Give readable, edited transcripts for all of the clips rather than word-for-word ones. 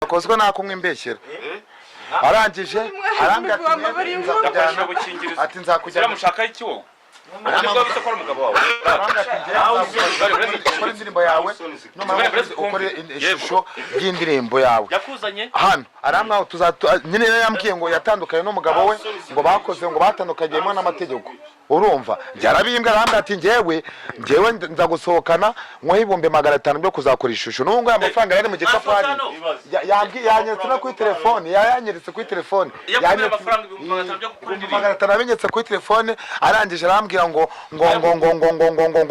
Cyakozwe nakumwe imbeshyera. Arangije arambwira ati nzakujyana, ati nzakujyana. Uramushaka iki wowe? Nibwo wavuze ko ari umugabo wawe? Arambwira ati njyewe nzakujyana, ukore indirimbo yawe, numara ukore ishusho ry'indirimbo yawe. Yakuzanye hano arambwira ngo tuzatu nyine. Yari yambwiye ngo yatandukanye n'umugabo we, ngo bakoze, ngo batandukanyemo n'amategeko. Urumva byarabimbwa. Arambwira ati njyewe nzagusohokana nkohe 500,000 byo kuzakora ishusho. N'ubu ngubu aya mafaranga yari mu gikapu hari. Yambwiye, yanyeretse no kuri telefone, yayanyeretse kuri telefone. Yakubwiye Yanyeretse- amafaranga 500,000 byo gukora indirimbo? 500,000 abinyeretse kuri telefone. Arangije arambwira ngo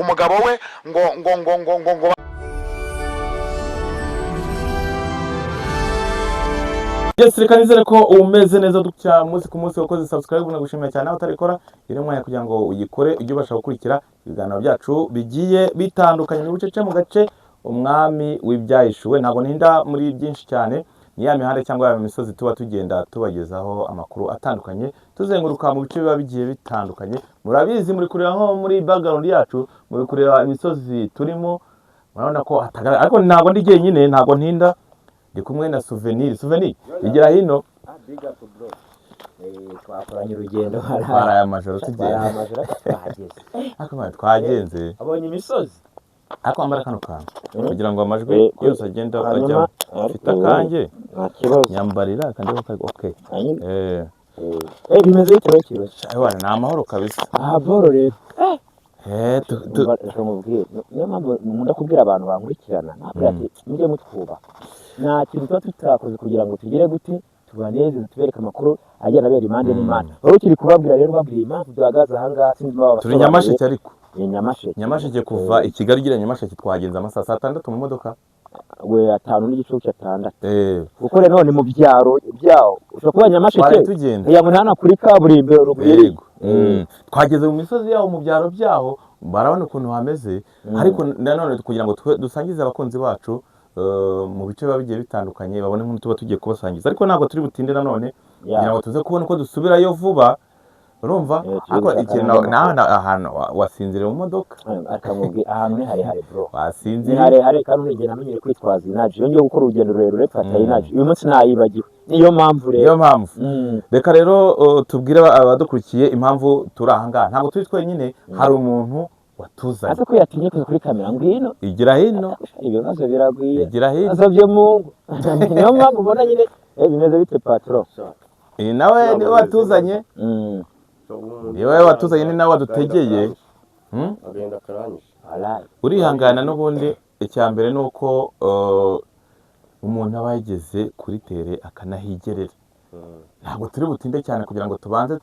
umugabo we ngo Yes, reka nizere ko umeze neza dutya umunsi ku munsi. Wakoze subscribe, nagushimira cyane. Aho utarikora, iri mwanya kugira ngo uyikore, ujye ubasha gukurikira ibiganiro byacu bigiye bitandukanye. Ni bucece mu gace umwami w'ibyahishuwe. Ntabwo ntinda muri byinshi cyane, ni ya mihanda cyangwa ya misozi tuba tugenda tubagezaho amakuru atandukanye, tuzenguruka mu bice biba bigiye bitandukanye. Murabizi, muri kureba nko muri background yacu, muri kureba imisozi turimo, murabona ko hatagaragara, ariko ntabwo ndi jyenyine, ntabwo ntinda, ndi kumwe na Souvenir. Souvenir, igira hino. Twakoranye urugendo. Twaraye amajoro twaraye tugenda. Amajoro, ariko twahageze. Ariko mwana, twagenze. Abonye imisozi. Ariko wambara kano kantu kugira ngo amajwi yose agende hanyuma, ajyamo. Mfite akanjye. Nta kibazo. Nyambarira kandi ko okay. Hanyuma, Eh, bimeze bite rero kibazo? Ewana, ni amahoro kabisa. Aha boro rero. Eh, Umva, reka nkubwire, niyo mpamvu nkunda kubwira abantu bankurikirana, nabwira ati mujye mutwubaha, nta kintu tuba tutakoze kugira ngo tugere gute, tubanezeze, tubereke amakuru agenda abera impande n'impande. Wari ukiri kubabwira rero, ubabwira impamvu duhagaze aha ngaha, sinzi niba turi wabasobanuriye. Nyamasheke ariko. Ni Nyamasheke. Nyamasheke kuva i Kigali ugira Nyamasheke twagenze amasaha saa tandatu mu modoka. We, atanu n'igicucu, atandatu. Eh, kuko rero none mu byaro byaho ushobora kuba Nyamasheke twari tugenda. kugira ngo ntana kuri kaburimbo ruguru. Yego. Twageze mu misozi yaho, mu byaro byaho, barabona ukuntu hameze, ariko nanone kugira ngo dusangize abakunzi bacu mu bice biba bigiye bitandukanye, babone nk'uko tuba tugiye kubasangiza. Ariko ntabwo turi butinde nanone kugira ngo tuze kubona uko dusubirayo vuba, urumva? Eh, turi Ariko gushaka ikintu n'andi nawe makuru. Ahantu wasinziriye mu modoka. Akamubwira ahantu ni harehare bro, ni Wasinziriye. harehare, kandi urugendo namenyere kwitwaza inaji. Iyo ngiye gukora urugendo rurerure mfata inaji. Uyu munsi nayibagiwe, niyo mpamvu rero. Niyo mpamvu. Reka rero tubwire abadukurikiye impamvu turi aha ngaha. Ntabwo turi twenyine, hari umuntu watuzanye. Aza ko yatinye kuza kuri kamera, ngwino. Igira hino. Ibibazo biragwira. Igira hino. Ibibazo byo mu ngo, niyo mpamvu ubona nyine. Bimeze bite patro? Iyi nawe niwe watuzanye. Niwe watuzanye, ni nawe wadutegeye. Agahinda karanyishe. Wallahi. Urihangana n'ubundi. Icya mbere ni uko umuntu aba yageze kuri tere akanahigerera. Ntabwo turi butinde cyane kugira ngo tubanze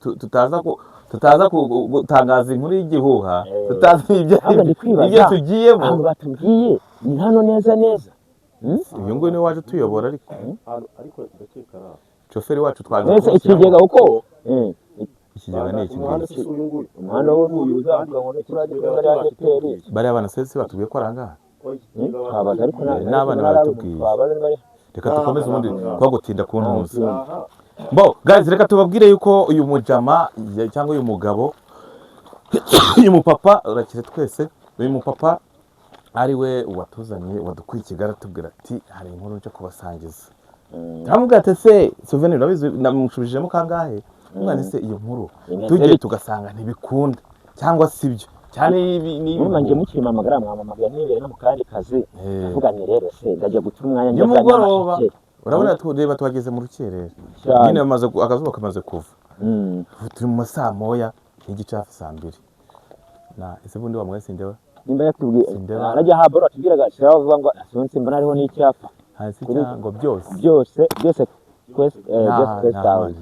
tutaza gutangaza inkuru y'igihuha, tutazi ibyo Ahubwo ndi kwibaza, ibyo tugiyemo. Ahantu batubwiye ni hano neza neza? Uyu nguyu niwe waje utuyobora ariko. Ariko ndakeka ari aho. Shoferi wacu twaje Mbese kumushyiramo. ikigega uko Ikigega ni iki Umuhanda ngiki. si uyu nguyu? Umuhanda wo ni uyu uzamuka ngo ni kuri radiyo ADPR. Bariya bana se batubwiye ko ari ahangaha? Twabaza ariko N'abana baratubwiye. Twabaza niba ari Reka dukomeze ubundi twagutinda ku ntuza. Bo guys, reka tubabwire yuko uyu mujama cyangwa uyu mugabo, uyu mupapa, urakire twese, uyu mupapa ari we watuzanye, wadukuye i Kigali, atubwira ati hari inkuru nje kubasangiza. Turamubwira ati se Souvenir, urabizi namushubijemo kangahe, umwana se iyo nkuru Imeze tugiye bite? tugasanga ntibikunda cyangwa si byo cyane ibi ni Nyuma njye mukimamagara, mwamamagara nibere no mu kandi kazi. Ndavuga nti rero se ndajya guta umwanya njya za nimugoroba. Nyamasheke. Urabona reba tuhageze mu rukerera. Cyane. Nyine bamaze akazuba kamaze kuva. Ubu turi mu ma saa moya n'igice, hafi saa mbiri na ese bundi wa mwese ndewe. Nimba yatubwiye Sindeba. arajya haboro atubwiraga shiraho avuga ngo asunse mbona hariho n'icyapa. Hasi Kuri- cyangwa byose. Byose byose kwest, byose kwest house.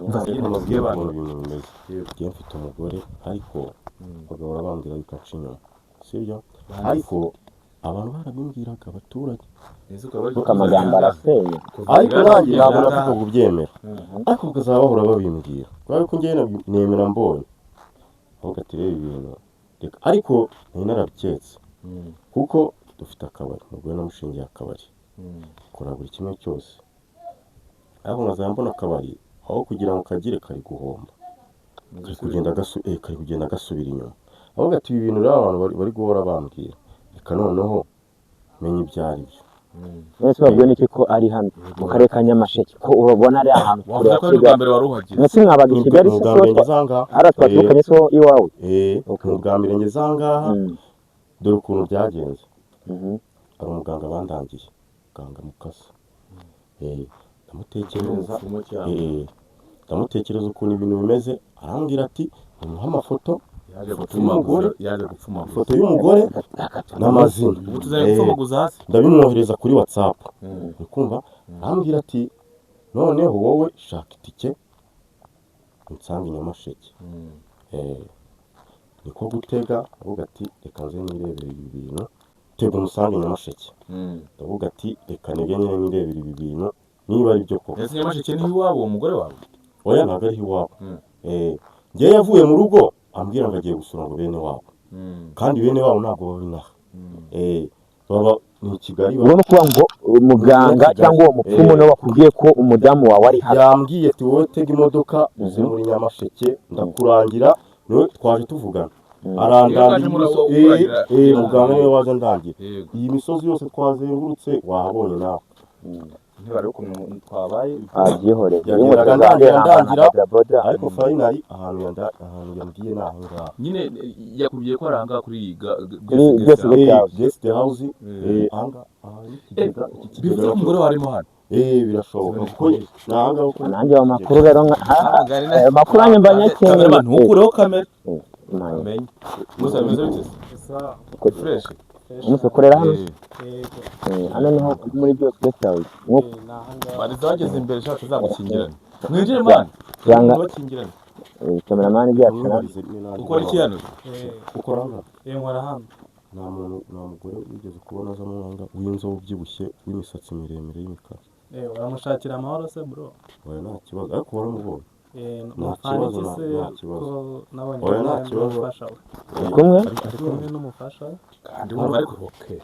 Umva Reka tubwire mbabwire abantu. ukuntu ibintu bimeze. Njye mfite umugore, ariko bagahora bambwira yuko anca inyuma, sibyo? Ariko abantu barabimbwiraga, abaturage. Kuko amagambo araseye. Ariko nanjye ntabwo napfaga kubyemera, ariko bakazaba bahora babimbwira kubera ko njyewe nemera mbonye, ahubwo ati reba ibintu reka. Ariko nari narabiketse kuko dufite akabari, umugore namushingiye akabari, akora buri kimwe cyose, ariko nkazaba mbona akabari aho kugira ngo kagire kari guhomba, kari kugenda gasubira inyuma. Ahubwo ati ibi bintu rero abantu bari guhora bambwira, reka noneho menye ibyo ari byo. None se babwiwe n'iki ko ari hano mu karere ka Nyamasheke, ko urabona ari ahantu kure Wavuga ya ko ari ubwa Kigali? mbere wari uhageze? Mwese mwabaga i Kigali Ni se? ubwa So mbere ngeze aha ngaha. Hariya twaturukanye so iwawe? Eh, Okay. ni ubwa mbere ngeze aha ngaha. Dore ukuntu byagenze. Hari umuganga bandangiye, muganga Mukasa. Ndamutekereza. Umupfumu cyangwa? Ndamutekereza ukuntu ibintu bimeze, arambwira ati nimuhe amafoto. Yaje Ifoto y'umugore. gupfumaguza, yaje gupfumaguza. Ifoto y'umugore n'amazina. Ubu tuzajya gupfumaguza hasi. Ndabimwohereza kuri WhatsApp, uri kumva? Arambwira ati noneho wowe shaka itike unsange i Nyamasheke. Niko gutega, avuga ati reka nze nirebere ibi bintu, tega umusange i Nyamasheke. Ndavuga ati reka nige nyine nirebere ibi bintu niba ari byo koko. Ese Nyamasheke niho iwabo uwo mugore wawe? Oya, ntabwo ari iwabo. Njyewe yavuye mu rugo ambwira ngo agiye gusura ngo bene wabo, kandi bene wabo ntabwo baba inaha. Baba ni i Kigali. Ubwo ni ukuvuga ngo umuganga Kigali. cyangwa uwo mupfumu nawe wakubwiye ko umudamu wawe ari hano? Yambwiye ati wowe tega imodoka uze muri Nyamasheke ndakurangira. Niwe twaje tuvugana, arandangira. Iyo waje muri ukurangira- Muganga niwe waje andangira. Yego. Iyi misozi yose twazengurutse wahabonye nawe. Ntibari ukuntu twabaye. Abyihoreye. Yagendaga ndangira ndangira, ariko finally ahantu yambwiye ni aho ngaho. Nyine yakubwiye ko aranga kuri iyi Kuri guest guest house. house. Guest house, aha ngaha, aha ni ikigega, iki kigega. Bivuze ko umugore wawe arimo hano? Birashoboka kuko ni aha ngaha kuko Nanjye ayo makuru rero ayo makuru nanjye mba nyakeneye. Cameraman, ntukureho kamera. Manye. Amenye musa bimeze bite se? Fresh. Umunsi ukorera hano? Eh. Hano niho muri byose guest house nko Bariza bageze imbere shaka tuzagukingirana, mwinjire man. Bakingirane. Cameraman byacu na Mwibarize ni Ukora iki hano? Ukora hano? Nkora hano. Nta muntu, nta mugore wigeze kubona aza mwanga w'inzobe ubyibushye w'imisatsi miremire y'imikara? Uramushakira amahoro se bro? Oya, nta kibazo, ariko waramubonye? Nta Mufana kibazo, iki se? nta kibazo. Ko nabonye Oya, nta ari kibazo. n'umufasha we. Kumwe. Ari kumwe n'umufasha we. Kandi wumva ariko okay.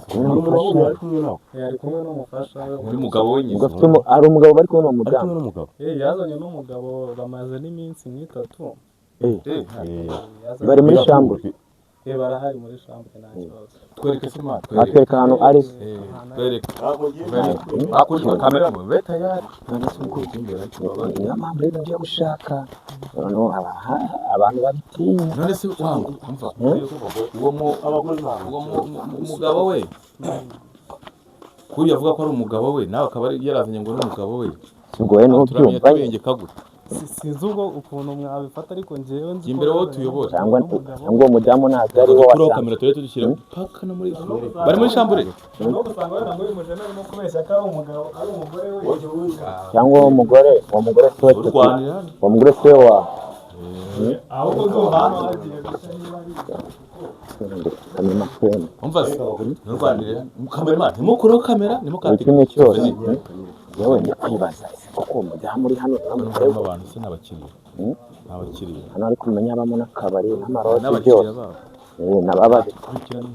Hari umuntu wabonye ari kumwe nawe? Ari kumwe n'umufasha we. Muri mugabo we nyine. Ubwo afite hari umugabo bari kumwe Ari kumwe n'umudamu. n'umugabo. Yazanye n'umugabo, bamaze n'iminsi nk'itatu. Yazanye- Bari muri chambre. Barahari muri chambre, nta kibazo. Twereke se man, twereke. Atwereka ahantu ari. Twereke. Ntabwo ngiye. Hakurya kamera mu be tayari. Niyo mpamvu rero ngiye gushaka noneho abantu babitinya. None se wangu umva uwo mu Abagore ntabwo. Uwo mugabo we kuriya avuga ko ari umugabo we, nawe akaba yarazanye ngo ni umugabo we. Ubwo wowe Turamenya ntubyumva? tubengeka gute? Sinzi ubwo ukuntu mwabifata, ariko njyewe nzi ko Imbere wowe yazanye tuyobore. Cyangwa n'umugabo. cyangwa uwo mudamu ntabwo ari wo Dukuraho wasanze. kamera tujye tudushyira paka no muri bari muri chambre. No gusanga wenda ngo uyu mujene arimo kubeshya ko ari umugabo, ari umugore we. Cyangwa uwo mugore si we? Urwanira hano. Uwo mugore si we wawe? Ahubwo ndumva hano hagiye gushya niba ari Kamera Umva se, nturwanire cameraman, ntimukureho kamera. Buri Ntimukate. kimwe cyose. Yewe, ndi kwibaza ese koko uwo mudamu uri hano n'umugore we? Harimo abantu se n'abakiriya? N'abakiriya. Hano ari kumenya habamo n'akabari n'amaroji N'abakiriya byose. babo. Nababaze. Kurikirana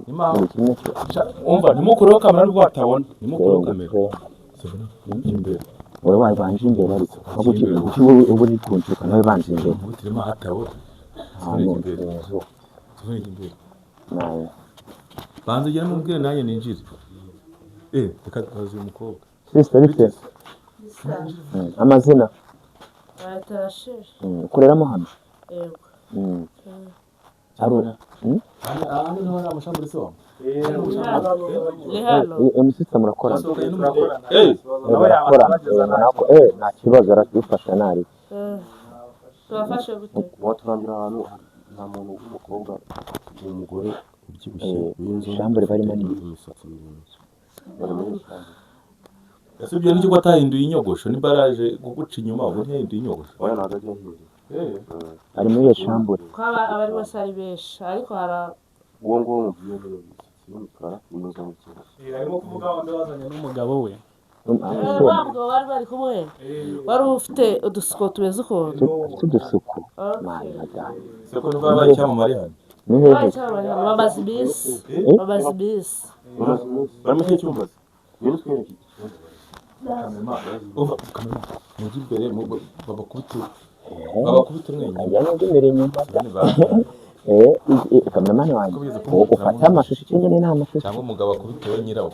impamvu. Buri kimwe cyose. Umva, ntimukureho kamera nubwo batabona, ntimukureho kamera imbere. Wowe wabanje imbere, ariko aho kuki wowe uba uri kunshuka nawe banje imbere? Turimo hatabona. Ahantu Imbere. inzu. Tubonye imbere. Nawe. Banza ugere mubwire nanjye ninjire. Reka tubaze uyu mukobwa. Sister, bite? Amazina? Batarashije. Ukoreramo hano? Yego. Ari Aha niho hari amashambure se wawe? Ni hano. Umusista murakorana? Wasohokanye n'umugore? Eh, barakorana. Nako nta kibazo, aradufasha ntari. Tubafashe gute? Waturangira ahantu nta muntu w'umukobwa, umugore ubyibushye w'inzobe Chambre barimo ni imisatsi miremire bari muri chambre? Ese ibyo nicyo atahinduye inyogosho? Niba yaraje kuguca inyuma ubwo ntiyahinduye inyogosho? Oya, ntabwo ajya ahindura. Ari muri iyo chambre. Ko abari bose ari benshi, ariko hari Uwo nguwo mubwiye nyine, imisatsi y'umukara, w'inzobe ubyibushye. Arimo kuvuga wundi wazanye n'umugabo we. Wa mugabo bari bari kumwe wari ufite udusuko tumeze ukuntu. Ufite udusuko. Okay. Mani madamu. Se ko niba yabaye icyamamare hano? Ni hehe? Babaye icyamamare hano, bamaze iminsi, bamaze iminsi. Bamaze iminsi. Bari muri icyo cyumba se? Ngwino utwereke iki cyumba. Umva kamera, mujye imbere babakubite, babakubite umwenyura. Ajya n'undi imbere inyuma. Kameramani wanjye, Ko bigeze kumukubita ufate amashusho, icyo nkeneye ni amashusho. Cyangwa umugabo akubitewe nyirawo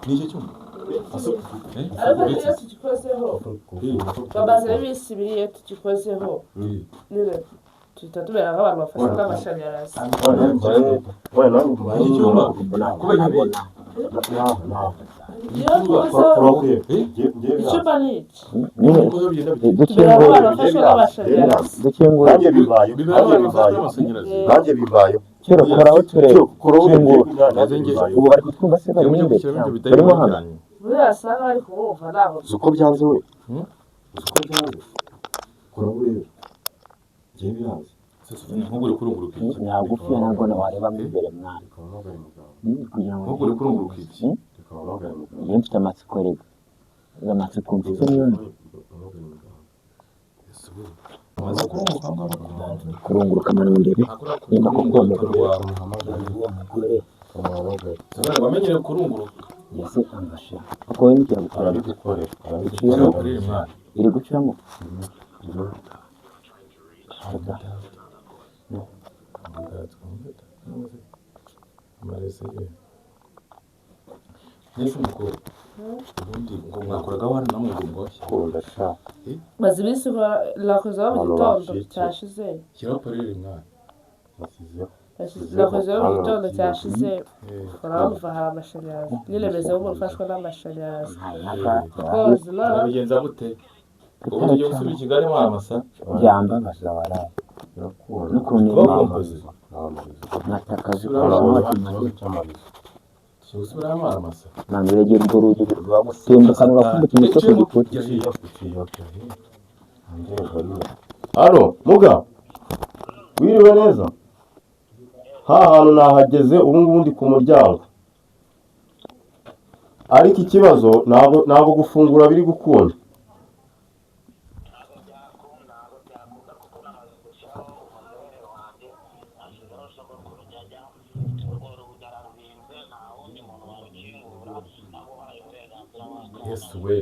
n'icyo cyuma. Ariko iyo tugikozeho, bamaze iminsi 2, iyo tugikozeho nyine tuhita tumera nk'abantu bafashwe n'amashanyarazi. Iki cyuma kubera ibi. Iyo dukozeho icyuma ni iki, Nyine tumera nk'abantu dukingure, bafashwe n'amashanyarazi. dukingure. Nanjye bibaye, bibera nanjye abantu bafashwe bibaye, n'amashanyarazi. nanjye bibaye. Kera koraho turebe. Kingura. Nanjye bibaye. Ubu bari kutwumva se? Barimo mujye imbere gushyiramo ibyo cyangwa barimo bidayimoni hano? byanyu. Buriya asa nk'aho ari kubumva, ntabwo. Uzi uko byanze we? Uzi uko byanze? Koraho urebe, njyewe biranze. Nk'ubu uri kurunguruka iki? Nyagufi, ntabwo warebamo imbere, mwana. Reka mpamagare muganga. Kugira ngo Nk'ubu uri kurunguruka iki? Reka mpamagare muganga. Njye mfite amatsiko rega, amatsiko mfite niyo. Mpamagare muganga. Amaze kurunguruka aho ngaho. Kurunguruka mwana, ngo ndebe nimba koko uwo mugore, uwo mugore. Mpamagare. Wamenyereye kurunguruka. Yase amfasha kuko we n'igihe gukora. Arabigukorera, Iciyemo. arabigukorera. Mwana. Iri gucamo. Nese umukobwa, ubundi ngo mwakoragaho hano namwe ngo mboshye? Kunda sha. Maze iminsi nakozeho mu Abantu gitondo bashyikiye. cyashize. Shyiraho parire, mwana. Nasizeho. Nakozeho mu gitondo cyashize, urabumva hari amashanyarazi nyine, meze nk'umuntu ufashwe n'amashanyarazi koza noneho. Urabigenza gute ubu? Tugiye gusubira i Kigali, mwana masa. Byambabaza waraye. Birakunda. N'ukuntu Bakompoze. natakaje Ikibazo cy'amarizo. Tugiye gusubirayo, mwana masa. Ntabwo uregera urwo rugi rwagusimbuka rugakubita umutwe ku gikuta. Halo, muga. Wiriwe neza? Ha hantu nahageze ubu ngubu ndi ku muryango. Ariko ikibazo ntabwo gufungura biri gukunda. Yesu we!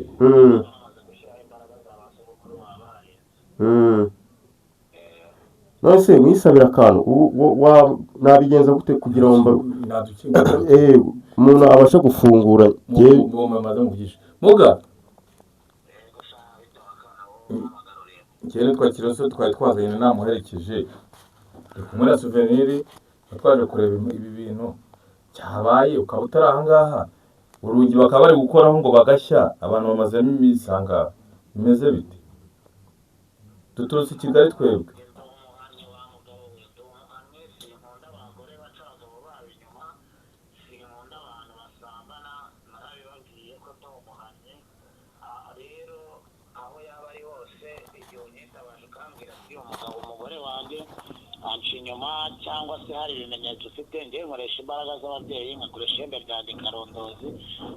None se mwisabira akantu ubu nabigenza gute kugira ngo Nadukinga. Umuntu abashe gufungura njyewe? Mumaze muvugisha muga kera twakira so twari twazanye namuherekeje, ndi kumwe na Souvenir, twaje kureba ibi bintu cyabaye, ukaba utari aha ngaha, urugi bakaba bari gukoraho ngo bagashya, abantu bamazemo iminsi aha ngaha, bimeze bite? Duturutse i Kigali twebwe. Umugore wanjye anca inyuma cyangwa se hari ibimenyetso ufite, njyewe nkoresha imbaraga z'ababyeyi, nkakoresha ihembe ryanjye karondozi,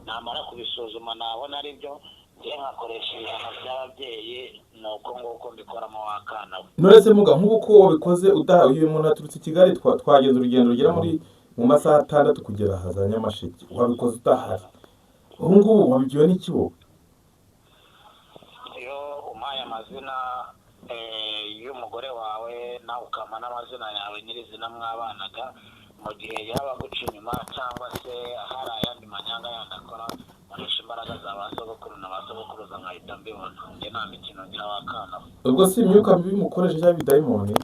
namara kubisuzuma nabona ari byo, njyewe nkakoresha ibihano by'ababyeyi. Ni uko nguko mbikoramo, wakana we. None se muga, nk'ubu ko wabikoze udaha, uyu muntu aturutse i Kigali, twagenze urugendo rugera muri mu masaha 6 kugera aha za Nyamasheke, wabikoze udahari, ubu ngubu wabibwiwe n'iki wowe? Iyo umpaye amazina y'umugore wawe, nawe ukampa n'amazina yawe nyirizina mwabanaga, mu gihe yaba aguca inyuma cyangwa se hari ayandi manyanga yandi akora, nkoresha imbaraga za ba sogokuru na ba sogokuruza nkahita mbibona. Njye nta mikino ngira, wakana we. Ubwo si imyuka mibi mukoresha cyangwa ibidayimoni?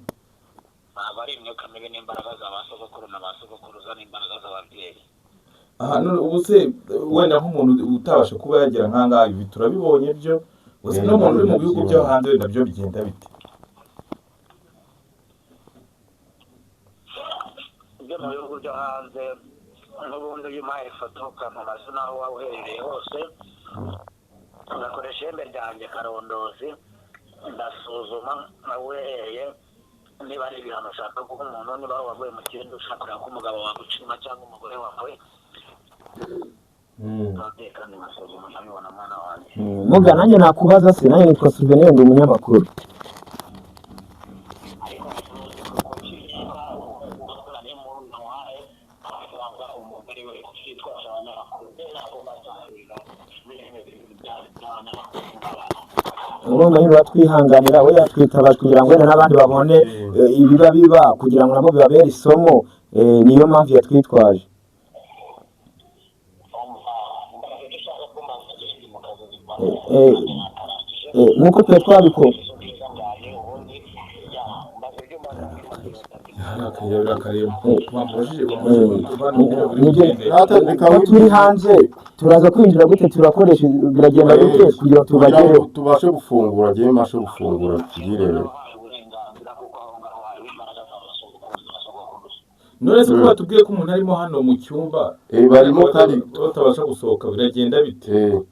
Ntabwo ari imyuka mibi, n'imbaraga za ba sogokuru na ba sogokuruza n'imbaraga z'ababyeyi. Aha none ubu se wenda nk'umuntu utabasha kuba yagera nk'ahangaha, ibi turabibonye byo gusa, n'umuntu uri mu bihugu byo hanze wenda byo bigenda bite? Ibyo mu bihugu byo hanze n'ubundi iyo umpaye ifoto, ukampa amazina aho waba uherereye hose, ngakoresha ihembe ryanjye karondozi, ndasuzuma nawe uhereye niba ari ibihano ushaka guha umuntu, niba waguye mu kindi ushaka kureba ko umugabo waguca inyuma cyangwa umugore wawe, ababyeyi kandi nkasuzuma nkabibona, mwana wanjye. Muga, nanjye nakubaza se, nanjye nitwa Souvenir, ndi umunyamakuru. Ariko umugore we kwitwaza abanyamakuru, ntabwo bazahurira by'abanyamakuru n'abantu. Urumva nyine uratwihanganira, we yatwitabaje kugira ngo wenda n'abandi babone ibiba biba, kugira ngo nabo bibabere isomo. Niyo mpamvu yatwitwaje. Eh, Nk'uko twari twabikora. Ko turi hanze turaza kwinjira gute, turakoresha biragenda gute kugira ngo tubagereho? Tubashe gufungura, njyewe mbashe gufungura tubyirebere. None se ko batubwiye ko umuntu arimo hano mu cyumba, barimo kandi batabasha gusohoka, biragenda bite?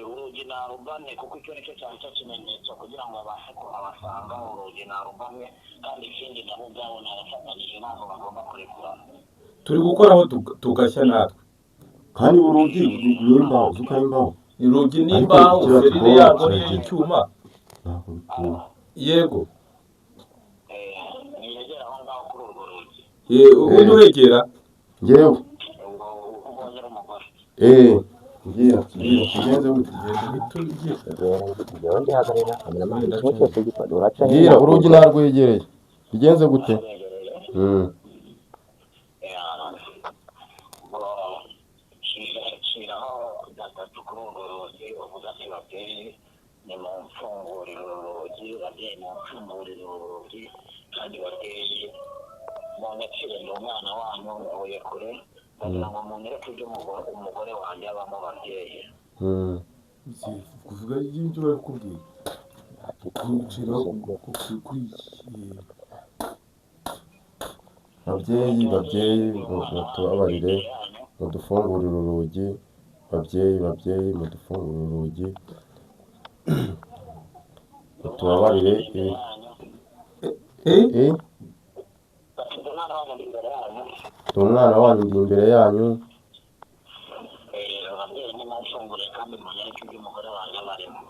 Urugi narugane, kuko icyo nicyo cyari cyo kimenyetso kugira ngo babashe kuhabasanga. Urugi narugane, kandi ikindi nabo ubwabo nabafatanyije, ntabwo bagomba kurekurana. Turi gukoraho tugashya natwe. Kandi urugi ni imbaho, uzi ko ari imbaho. Urugi ni Ariko imbaho, kiriya serire tugomba yarwo ni kiragira. iy'icyuma. Ntabwo bikunda. Yego. Mwegera aho ngaho kuri urwo rugi. Ubundi uhegera. Njyewe Ubwo ubonye ari umugore. Mbwira tugenze gute? Mbwira, urugi narwegereye, bigenze gute? Shiraho gatatu kuri urwo rugi, uvuga ati: "Babyeyi, nimumfungurire uru rugi, babyeyi, mumfungurire uru rugi, kandi babyeyi, munyakire, ndi umwana wanyu, mvuye kure, ndagira ngo munyereke ibyo umugore wanjye abamo, babyeyi." Kuvuga ibyo bari kukubwira. Babyeyi, babyeyi, mutubabarire mudufungurire urugi, babyeyi, babyeyi, mudufungurire urugi, mutubabarire. Bafite umwana wanyu ndi imbere yanyu. Ndi umwana wanyu, ndi imbere yanyu. Babyeyi, nimumfungurire kandi munyereke ibyo umugore wanjye aba arimo.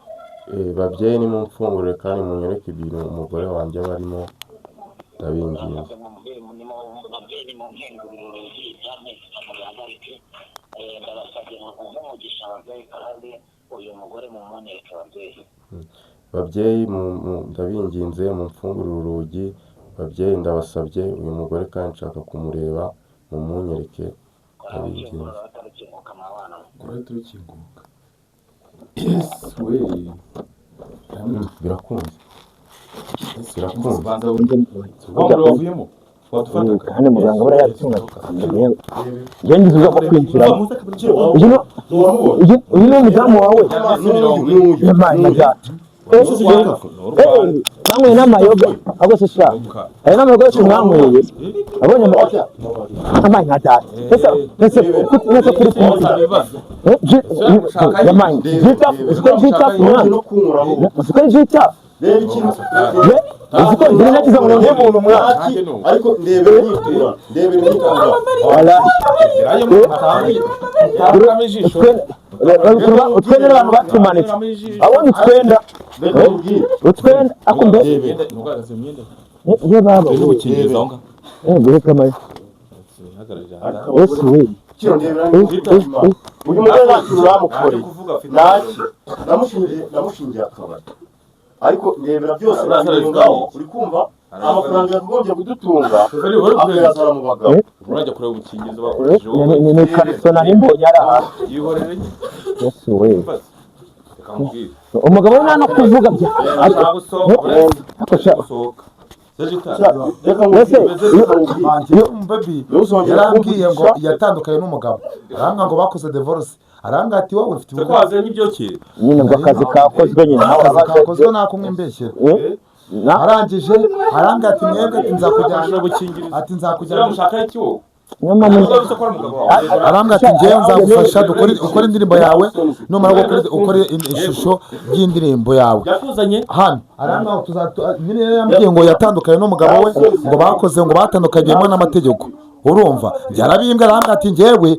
Babyeyi, nimumfungurire kandi munyereke ibintu umugore wanjye aba arimo, ndabinginze. Babyeyi, nimunkingurire urugi, ibyamezi mubihagarike. Ndabasabye ngo muhe umugisha ababyeyi, kandi uyu mugore mumunyereke, ababyeyi. Babyeyi, ndabinginze mumfungurire urugi, babyeyi, ndabasabye, uyu mugore kandi nshaka kumureba, mumunyereke, ndabinginze. Batarukinguka mwabana. Urahita urukinguka. Yes we. Birakunze, birakunze. Banza wa wavuyemo wadufataga. Kandi muganga buriya yabitunga. Njye ngize ubwoba bwo kwinjiramo. Uyu ni umudamu wawe? Yampaye nka data. Mwanyweye n'amayoga ahubwo se sha, ayo n'amayoga yose mwanyweye, abonye amaye nka data. Ese ese kuri kumwe yampaye jita, uziko jita mwana, uziko jita, uziko njye nagize ngo ni umuntu mwana. Ariko ndebera nyitura, ndebera nyitura. Wala utwenda n'abantu batumanitse, abonye utwenda, utwenda akumbe ye baba guheka amaye. Yesu we. Kino ndebera nyitura. Uyu mugore nta kintu bamukoreye, ntaki namushingiye akabari, ariko ndebera byose nabiri ngaho, uri kumva amafaranga yakagombye kudutunga akayazana mu bagabo. Urajya kureba ubukingirizo bakoresheje wowe. Ni ikariso nari mbonye ari aha. Yihorere. Yesu we. Reka nkubwire. Umugabo we nta no kuvuga bya Gusohoka. Gusohoka. Ese Baby yarambwiye ngo yatandukanye n'umugabo, arambwira ngo bakoze divorce, arambwira ati wowe ufite ubukwe. Twaze n'ibyokere. Nyine ngo akazi kakozwe nyine. Akazi kakozwe nakumwe mbeshyera. Arangije arambwira ati mwebwe, ati nzakujyana, ati nzakujyana. Uramushaka iki wowe? Arambwira ati njyewe nzagufasha dukore, ukore indirimbo yawe, numara gukora ukore ishusho y'indirimbo yawe hano. Arambwira ngo nyine yarambwiye ngo yatandukanye n'umugabo we, ngo bakoze, ngo batandukanye n'amategeko. Urumva, yarabimbwe, arambwira ati njyewe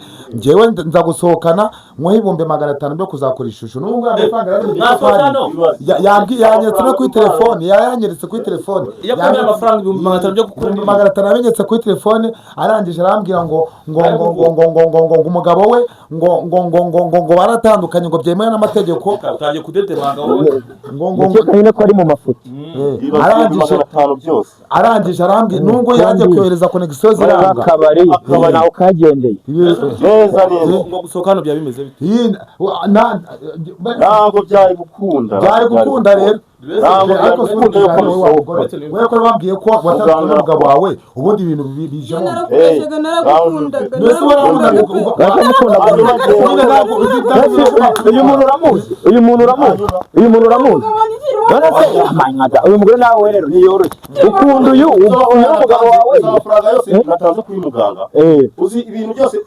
nza gusohokana nkuhe 500,000 byo kuzakora ishusho. N'ubu ngubu amafaranga yari mu Mwasohokana? gikapari. Yanyeretse no kuri telefone, yayanyeretse kuri telefone. Yakwemeye amafaranga 500,000 byo gukora 500,000 abinyeretse kuri telefone. Arangije arambwira ngo ngo ngo ngo ngo ngo ngo ngo ngo umugabo we ngo ngo ngo ngo ngo ngo baratandukanye, ngo byemewe n'amategeko. Utangiye kudedemanga wowe. Ngo ngo ngo Ndakeka nyine ko ari mu mafuti. Ibaze Arangije 500,000 byose. Arangije arambwira nubwo yagiye kohereza connexion ziranga. Akabari nawe kagendeye. Neza neza. Ngo gusohoka hano byaba bimeze bite? Ntabwo byari gukunda. Byari gukunda rero. Ntabwo byari Ariko gukunda yuko bisohoka. We ko wambwiye ko watandukanye n'umugabo wawe, ubundi ibintu bijemo. Narakubeshyaga, naragukundaga. Mbese warakundaga? Naramukundaga. Nyine ntabwo uzi. Uyu muntu uramuzi, uyu muntu uramuzi, uyu muntu uramuzi. None se amanyada uyu mugore nawe rero ntiyoroshye, ukunda uyu uyu ni umugabo wawe. Amafaranga yose natanze kuri muganga, uzi ibintu byose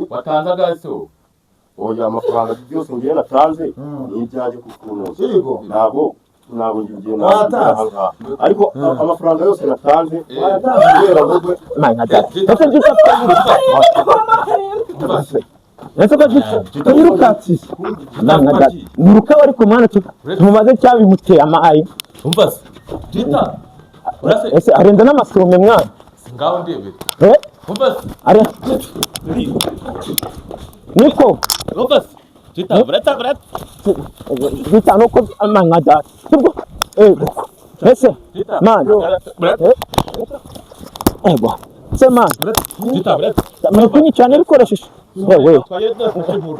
Watanze agase wowe? Oya, amafaranga byose ngiye natanze ni ibyanjye kukunoza. Yego. Ntabwo ngiye Watanze. nahangaha, ariko amafaranga yose natanze kubera wowe. Amanyada ese byita, ese ko byita yirukansise amanyada niruka ariko mwana tumubaze cyabimuteye amayi. Umva se Jita, urase. Ese arenza n'amasume mwana? Ngaho ndebere. Eh. Umva se. Are niko. Umva se Jita, burata burata. Bita nuko amanyada sibwo ese man. Burata. Ego se man. Jita, burata. Muri kunyica n'ibikoresho yewe. Twagiye tudafashe inkuru.